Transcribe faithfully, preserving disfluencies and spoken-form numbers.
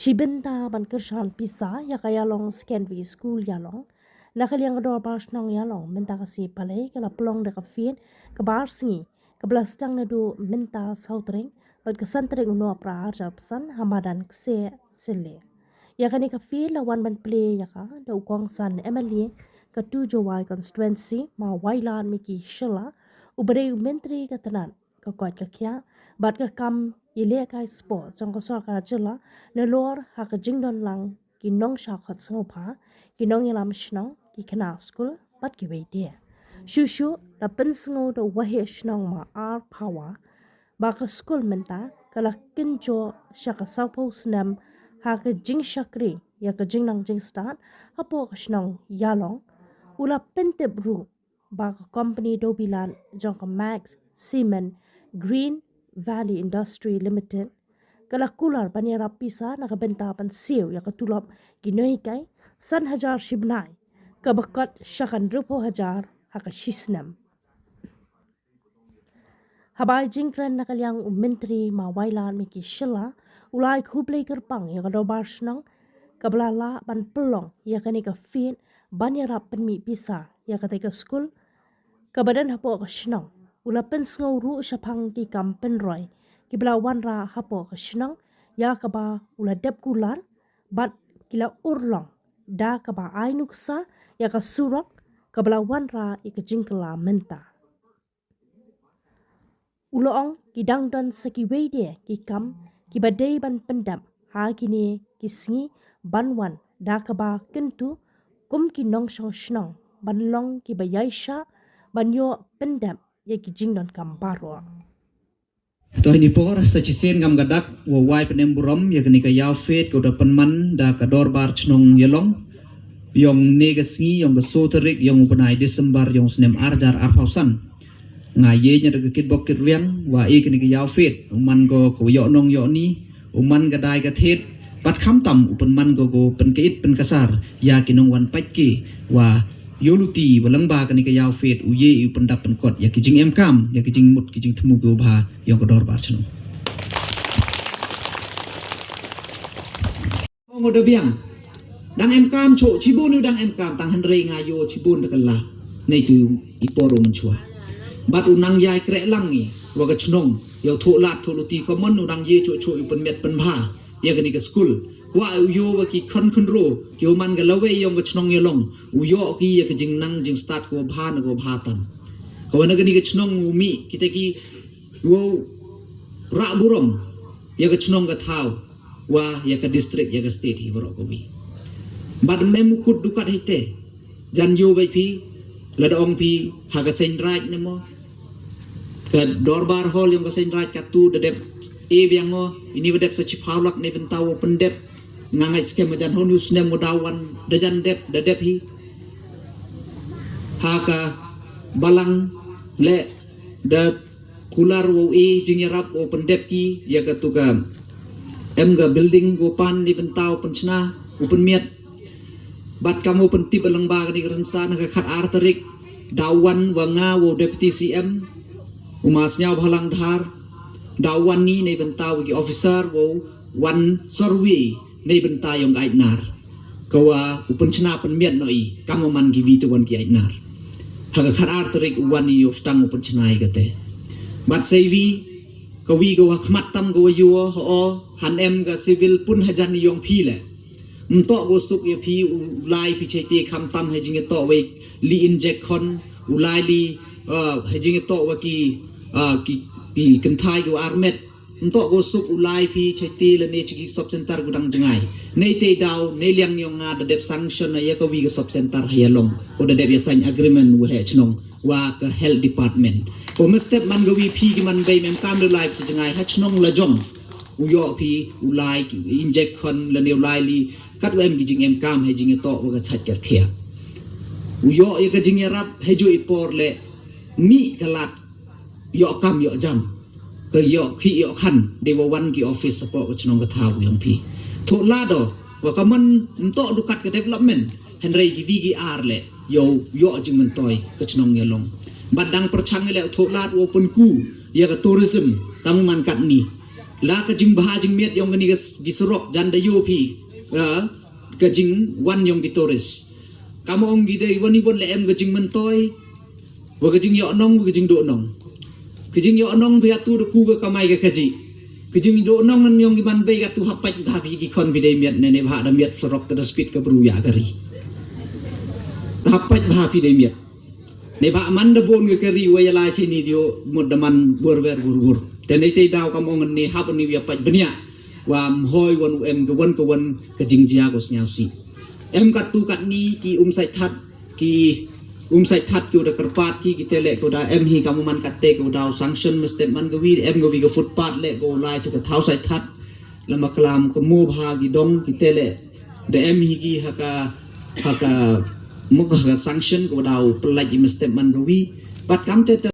Ki bynta ban kyrshan pisa ïa ka Ïalong Secondary School Ïalong, na ka liang ka Dorbar Shnong Ïalong mynta ka sngi Palei ka la pynlong da ka fied ka bar sngi, ka ba la sdang naduh mynta saw tarik bad ka san tarik u Nohprah arhajar arphew san ha madan Kseh Sylliang. Ïa kane ka fied la wan ban plie ïa ka da u kongsan M L A ka tu Jowai constituency, ma Wailadmiki Shylla, u ba dei u myntri ka tnat ka koit ka khiah bad ka kam ïalehkai sport jong ka sorkar jylla, nalor ha ka jingdon lang ki nongshah khot sngewbha, ki nongïalam shnong, ki khynnah skul bad kiwei de. Shuh shuh la pynsngew da u waheh shnong ma R Phawa ba ka skul mynta ka la kynjoh sha ka sawphew snem ha ka jingshakri ïa ka jingnang jingstad hapoh ka shnong Ïalong. U la pyntip ruh ba ka kompani dewbilat jong ka Max Cement Green Valley Industry Limited ka la kular ban ïarap pisa na ka bynta ban siew ïa ka tulop ki nonghikai, san hajar shi bnai, ka ba kot sha ka hynriewphew hajar ha ka shi snem. Haba ai jingkren na ka liang u myntri ma Wailadmiki Shylla u la ai khublei kyrpang ïa ka Dorbar Shnong ka ba la lah ban pynlong ïa kane ka fied ban ïarap pynmih pisa ïa kata ka skul ka ba don hapoh ka shnong. U la pynsngew ruh shaphang ki kam pynroi ki ba la wanrah hapoh ka shnong, ïa ka ba u la dep kular bad ki la urlong da ka ba ai nuksa ïa ka surok ka ba la wanrah ïa ka jingkylla mynta. U la ong ki dang don sa kiwei de ki kam ki ba dei ban pyndep ha kine ki sngi ban wan, da ka ba kyntu kum ki nongshong shnong ban long ki ba ïaishah ban ïoh pyndep ïa ki jingdonkam baroh. To, ha kane ka por sa shisien ngam ka dak wow ai pynemburom ïa kane ka ïawfied ka u da pynman da ka Dorbar Shnong Ïalong ïong kane ka sngi, ïong ka soo tarik ïong u bnai December ïong u snem arhajar arphew san. Nga ïeng na da ka kitbok kitrwiang wa ïa kane ka ïawfied u man ko ka u ïoh nong ïoh ni, u man ka dai ka thied, bad khamtam u pynman ko ka u pynkit pynkasar ïa ki nongwan pait ki wa ïoh luti wa lyngba kane ka ïawfied u ïeng u pyndap pynkot ïa ki jingemkam, ïa ki jingmut ki jingthmu ki u bha ïong ka Dorbar Shnong. Ong u da biang. Dang emkam choh, chibun u dang emkam, tang hynrei nga ïoh chibun da ka la. Nei tu i por u mynshuwa. Bad u nang ïai kreh lang i wa ka shnong ïa u thoh lad thoh luti, ka mon u dang ïeng choh choh u pynmiat pynbha ïa kane ka skul. Kwah u ïoh wa ki khon khynro ki u man ka lawei ïong ka shnong Ïalong, u ïoh ki ïa ka jingnang jingstad ka wa bha na ka wa bha tam. Ka wa na kane ka shnong u mih kita ki wow rah burom ïa ka shnong ka thaw wa ïa ka district ïa ka state hi waroh ka wi. Bad mem u kut dukat hi te, jan ïoh bai phi, lada ong phi ha ka Seiñ Raij ne mo, ka Dorbar Hall ïong ka Seiñ Raij ka tu da dep e biang mo, ini wa dep sa chiphaw lak ne bynta wow pyndep. Nga ngeit skhem ma jan hon u snem mo da wan da jan dep, da dep hi. Ha ka Balang le da kular wow e jingïarap wow pyndep ki ïa ka tu ka em ka building ko pan ni bynta u pynchna u pynmiat. Bad kam u pyntip lyngba kane ka rynsan ha ka khat ar tarik da wan wa nga wow Deputy C M u ma Sniaw Bhalang Dhar, da wan ni nei bynta wa ki officer wow wan survey nei bynta ïong ka Aitnar. Ka wa u pynchna pynmiat no i kam u man ki wi te wan ki Aitnar. Ha ka khat ar tarik u wan i u stang u pynchna i kate. Bad sei wi ka wi ka wa khmat tam ka wa ïoh ha o han em ka civil pun hajan ïong phi le. Mtoh ko suk ïa phi u lai phi chai te kham tam ha jingïatoh wa li injek khon, u lai li ha jingïatoh wa ki ki ki kynthai ki wa armet. Mtoh ko suk u lai phi chai te lane chi ki sub center ku dang jngai. Nei te daw nei liang ïong nga da dep sanction na ïa ka wi ka sub center ha Ïalong ko da dep ïa sign agreement wa ha chnong wa ka health department. Ko mestep man ka wi phi ki man bei mem kam da lai phi jngai ha chnong la jong. U ïoh phi u lai ki injek khon lane u lai li kat wa em ki jingem kam ha jingïatoh wa ka chait ka khia. U ïoh ïa ka jingïarap ha ju i por le mih ka lad ïoh kam ïoh jam. Ka ïoh ki ïoh khan de wa wan ki office support ka chnong ka thaw ïong phi. Thoh lad o wa ka man mtoh dukat ka development hynrei ki wi ki ar le ïoh ïoh jingmyntoi ka chnong Ïalong. Bad dang pyrchang le thoh lad wa pynku ïa ka tourism kam man kat ni. La ka jingbha jingmiat yong kani ka s- ki surok jan da yo phi. Ka, ka jingwan yong ki tourist. Kam ong ki dei wan i bon le em ka jingmyntoi. Wa ka jingyoh nong, wa ka jingdoh nong. Ka jingyoh nong phi atu da ku ka kamai ka kaji. Ka jingdoh nong ngan yong ki man bei ka tu hapaj bha phi ki khon phi dei miat ne ne bha da miat surok ta da speed ka bru ya ka ri. Ta hapaj bha phi dei miat. Ne ba man da bon ka kari wa ya lai chini dio mut da man bur wer bur bur. Te ne te daw kam ong ne hap ni ya paj bnia. Wa mhoi wan u em ka wan ka wan ka jingjia ko sniaw si. Em kat tu kat ni ki um sait that ki um sait that ki u da kerpat ki ki te le ko da em hi kam man kat te ko daw sanction mesti man ka wi em ka wi ka footpath le ko lai cha ka thaw sait that. Lama klam ka mo bha ki dong ki te le da em hi ki ha ka ha ka muk ha ka sanction ko daw pelaj i mesti man ka wi. Bat kam te te